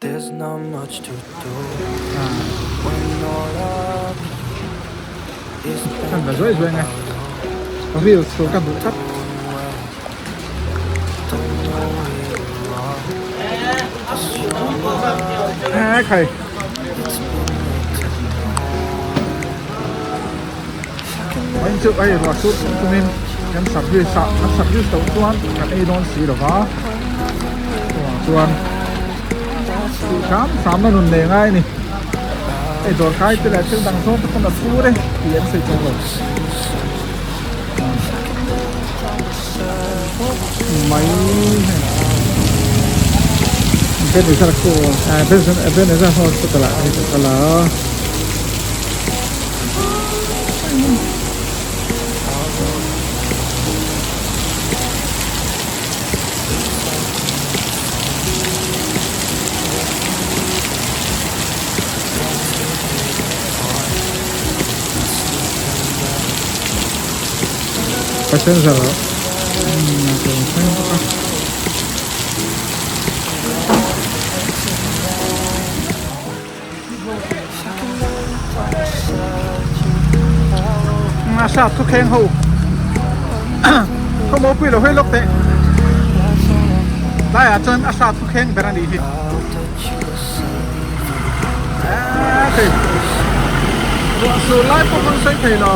Kan la zuai zuai nge reels tur ka duh tlat. He khai. Vawiin chu hei ruah sur chung chungin kan service a kan service loh chuan kan ei dawn si lo va chuvang chuan tih hram hram na nun nei ngai a ni hei dawr kai te leh thil dang zawng te pawn a phur e tih an sawi tawh lo mai hei Ebenezer khu Ebenezer hospital ah hei ka kal a. Passenger thleng bawk a. A sap thu kheng ho khaw maw pui lo hawi lawk teh tlaiah chuan a sap thu kheng ber a nih hi eee thei ruah sur lai pawh kan sawi thei lo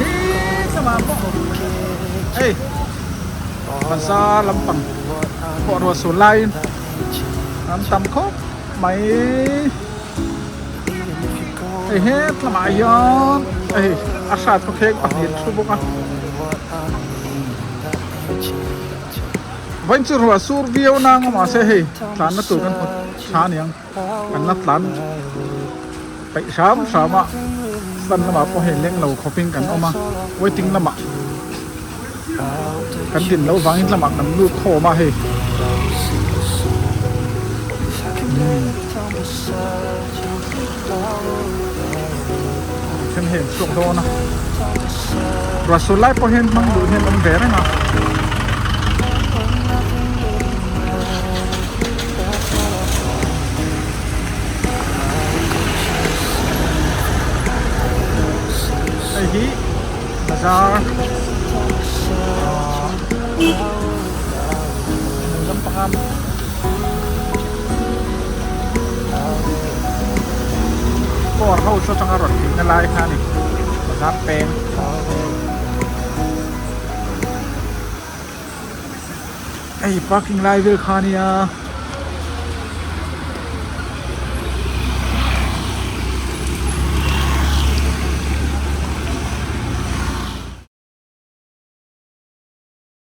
hi chama pawh hei. Bazar lampang pawh ruah sur laiin an tam khawp mai. Hei het lamah hian hei a hrat khawkheng pahnih an thu bawk a. Vawiin chu ruah sur viau nang a mahse hei tlanna tur kan hmu tha aniang kan la tlan peih hram hram a stand lamah pawh hei leng lo khawpin kan awm a waiting lamah. Kan din loh vangin lamah kan lut khawm a hei. Then hei an chhuak dawn a. Ruah sur lai pawh hian hmang duh hian awm ve reng a. Hei hi Bazar lampanga dawr ho saw atanga rawn dihna lai kha a ni bazar peng hei parking lai vel kha a nia.